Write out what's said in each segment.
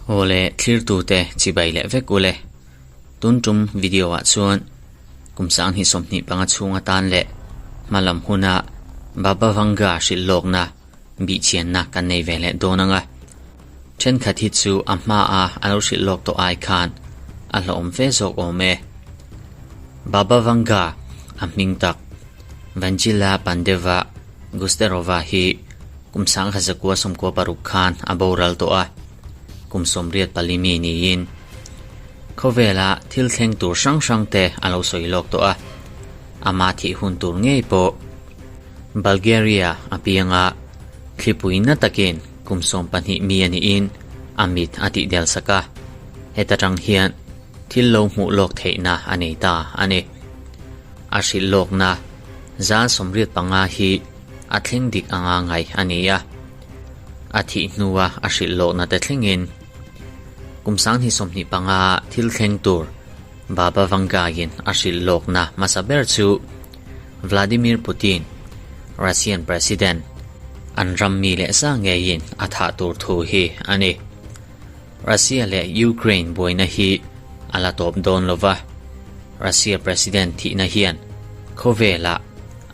Awle thlirtute chibai leh vek ule. Tun tum video ah chuan kum sanghnih 25 chhung atan leh hmalam huna Baba Vanga hrilh lawkna bihchianna kan nei ve leh dawn ang a. Thenkhat hi chu a hmaa a lo hrilh lawk tawh ai khan a hlawhawm fe zawk awm e. Baba Vanga a hming tak Vanjila Pandeva Gusterova hi kum 1996 khan a boral tawh a, kum 84 mi niin khawvela thil thleng tur hrang hrang te a lo sawi lawk tawh a, ama thih hun tur ngei pawh Bulgaria a pianga thlipui na takin kum 12 mi a niin a mit a tih del sak a, heta tang hian thil lo hmuh lawk theihna a nei ta a ni. A hrilh lawkna 85 hi a thleng dik anga ngai a ni a, a thih hnua a hrilh lawkna te thlengin kum 2025 thil thleng tur Baba Vanga-in a hrilh lawkna hmasa ber chu Vladimir Putin, Russian President, an ram mi leh sa ngeiin a thah tur thu hi a ni. Russia leh Ukraine buaina hi a la tawp dawn lo va, Russia President thihna hian khawvelah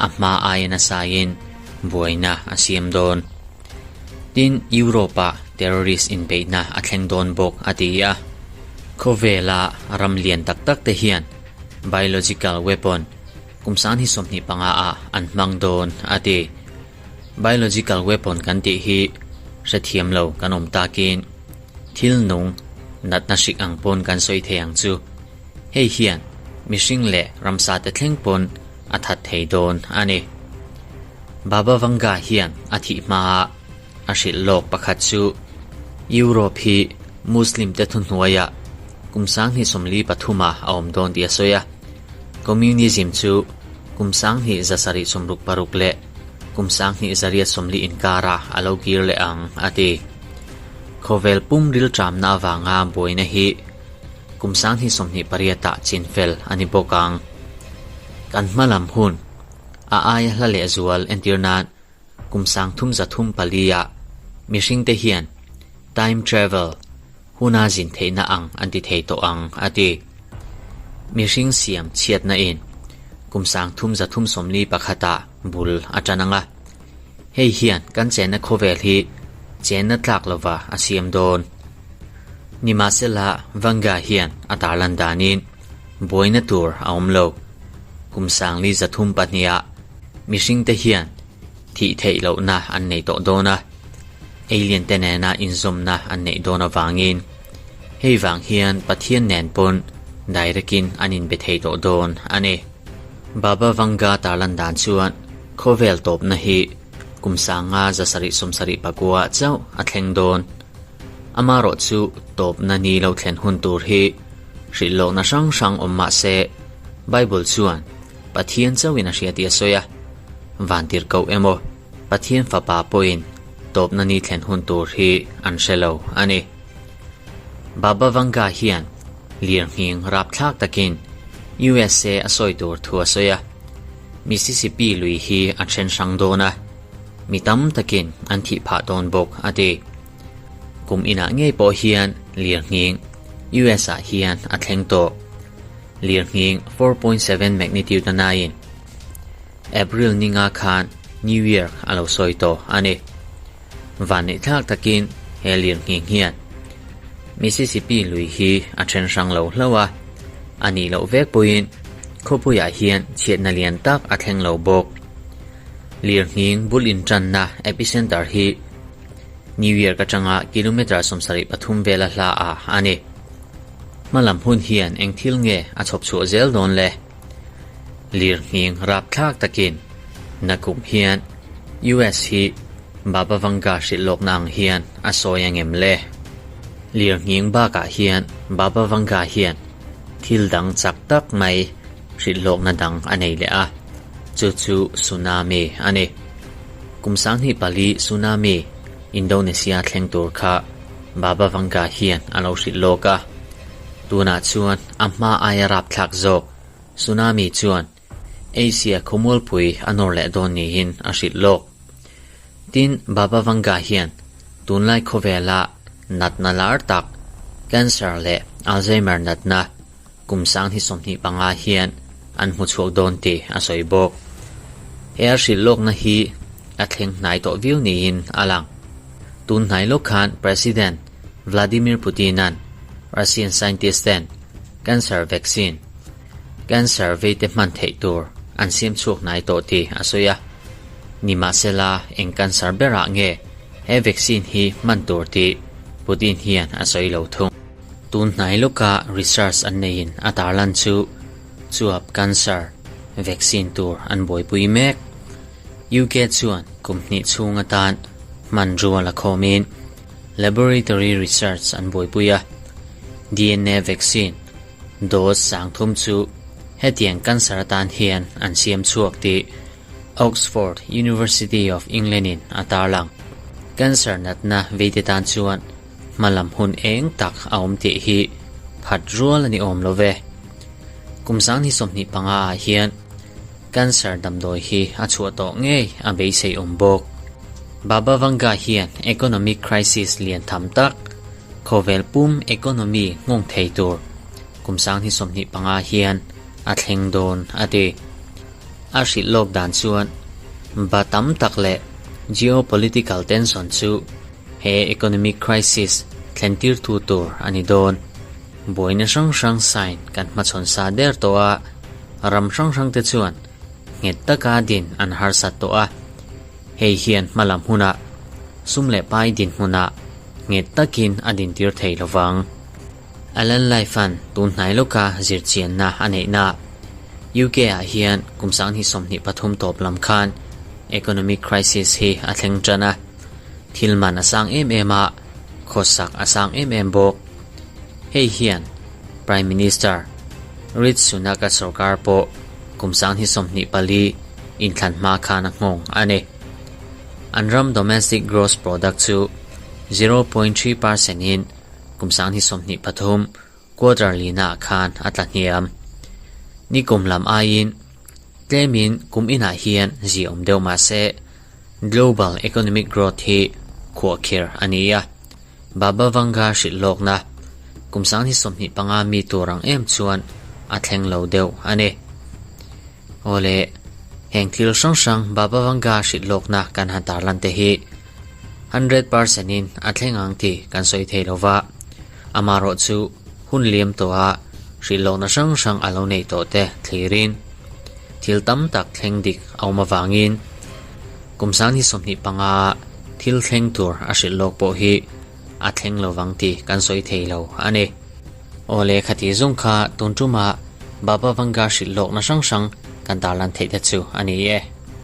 a hma aia nasain buaina a siam dawn. Tin, Europe-ah terrorist inbeihna a thleng dawn bawk a ti a. Khawvela ram lian tak tak te hian biological weapon kum 2025 ah an hmang dawn a ti. Biological weapon kan tih hi hrethiam lo kan awm takin thil nung natna hrik ang pawn kan sawi thei ang chu. Hei hian mihring leh ramsa te thleng pawn a that thei dawn a ni. Baba Vanga hian a thih hmaa a hrilh lawk pakhat chu Europe hi Muslim te thuhnuaiah kum 2043 ah a awm dawn tih a sawi a. Communism chu kum 1976 leh kum 1980 inkarah a lo kir leh ang a ti. Khawvel pum rilṭamna avanga buaina hi kum 2028 ah chinfel a ni bawk ang. Kan hmalam hun a aia hla leh zual entir nan kum 3304 ah mihringte hian time travel huna zin theihna ang an ti thei tawh ang a ti. Mihring siam chhiatna in kum 3331 ah bul a tan ang a. Hei hian kan chenna khawvel hi chenna tlak lova a siam dawn. Nimahsela Vanga hian a tarlan danin buaina tur a awm lo. Kum 4302 ah mihringte hian thih theih lohna an nei tawh dawn a, alien te nena inzawmna an neih dawn avangin hei vang hian Pathian nen pawn direct in an inbe thei tawh dawn a ni. Baba Vanga tarlan dan chuan khawvel tawpna hi kum 1979 ah chauh a thleng dawn. Amarawh chu tawpna ni lo thlen hun tur hi hrilh lawkna hrang hrang awm mah se Bible chuan Pathian chauhin a hria tih a sawi a, vantirhkoh emaw Pathian fapa pawhin tawpna ni thlen hun tur hi an hre lo a ni. Baba Vanga hian lirnghing rapthlak takin USA a sawi tur thu a sawi a, Mississippi lui hi a then hrang dawn a, mi tam takin an thih phah dawn bawk a ti. Kum inah ngei pawh hian lirnghing US ah hian a thleng tawh. Lirnghing 4.7 magnitude a naiin April ninga khan New York a lo sawi tawh a ni. Vanneihthlak takin he lirnghing hian Mississippi lui hi a then hrang lo hlauh a, a nih loh vek pawhin khawpuiah hian chhiatna lian tak a thleng lo bawk. Lirnghing bul intanna epicenter hi New York atanga kilometre 73 vela hla ah a ni. Hmalam hun hian eng thil nge a chhawp chhuah zel dawn le? Lirnghing rapthlak takin nakum hian US hi Baba Vanga hrilh lawkna ang hian a sawi angem le? Lirnghing bakah hian Baba Vanga hian thil dang chak tak mai hrilh lawkna dang a nei leh a, chu chu tsunami a ni. Kum 2004 tsunami Indonesia thleng tur kha Baba Vanga hian a lo hrilh lawk a. Tunah chuan a hma aia rapthlak zawk tsunami chuan Asia khawmualpui a nawr leh dawn niin a hrilh lawk. Tin, Baba Vanga hian tunlai khawvela natna lar tak, cancer leh Alzheimer natna kum 2025 hian an hmu chhuak dawn tih a sawi bawk. He a hrilh lawkna hi a thleng hnai tawh viau niin a lang. Tun hnai lawk khan President Vladimir Putin-a'n Russian scientist-ten cancer vaccine, cancer veite hman theih tur an siam chhuak hnai tawh tih a sawi a. Nimahsela, eng cancer berah nge he vaccine hi hman tur tih Putin hian a sawi lo thung. Tun hnai lawka research an neiin a tarlan chu chuap cancer vaccine tur an buaipui mek. UK chuan kum hnih chhung atan hmanrua la khawmin laboratory research an buaipui a, DNA vaccine dose 3000 chu hetiang cancer atan hian an siam chhuak tih Oxford University of England-in a tarlang. Cancer natna veite tan chuan hmalam hun eng tak a awm tih hi phat rual a ni awm lo ve. Kum 2025 ah hian cancer damdawi hi a chhuah tawh ngei a beisei awm bawk. Baba Vanga hian economic crisis lian tham tak, khawvel pum economy nghawng thei tur kum 2025 hian a thleng dawn a ti. A hrilh lawk dan chuan ba tam tak leh geopolitical tension chu He economic crisis thlentirtu tur a ni dawn. Buaina hrang hrang sign kan hmachhawn sa der tawh a, ram hrang hrang te chuan nghet taka din an harsat tawh a. Hei hian hmalam hunah sum leh pai dinhmunah nghet takin a dintir thei lovang. Alan Life-a'n tun hnai lawka zirchianna a neihna UK-ah hian kum 2023 tawp lam khan economic crisis hi a thleng tan a. Thil man a sang em em a, khawsak a sang em em bawk. Hei hian Prime Minister Rishi Sunak-a sorkar pawh kum 2024 inthlan hma khan a nghawng a ni. An ram domestic gross product chu 0.3 percent-in kum 2023 quarter lina khan a tla hniam. Nikum lam aiin tlemin kum inah hian ziawm deuh mah se Global economic growth hi khuahkhir a ni a, Baba Vanga hrilh lawkna kum 2025 mi tur ang em chuan a thleng lo deuh a ni. Awle, heng thil hrang hrang Baba Vanga hrilh lawkna kan han tarlan te hi 100% in a thleng ang tih kan sawi thei lo va, amaherawh chu hun liam tawha hrilh lawkna hrang hrang a lo neih tawh te thlirin thil tam tak thleng dik a awm avangin kum 2025 thil thleng tur a hrilh lawk pawh hi a thleng lovang tih kan sawi thei lo a ni. Awle khati zawng kha tun tumah Baba Vanga hrilh lawkna hrang hrang kan tarlan theih te chu a ni e.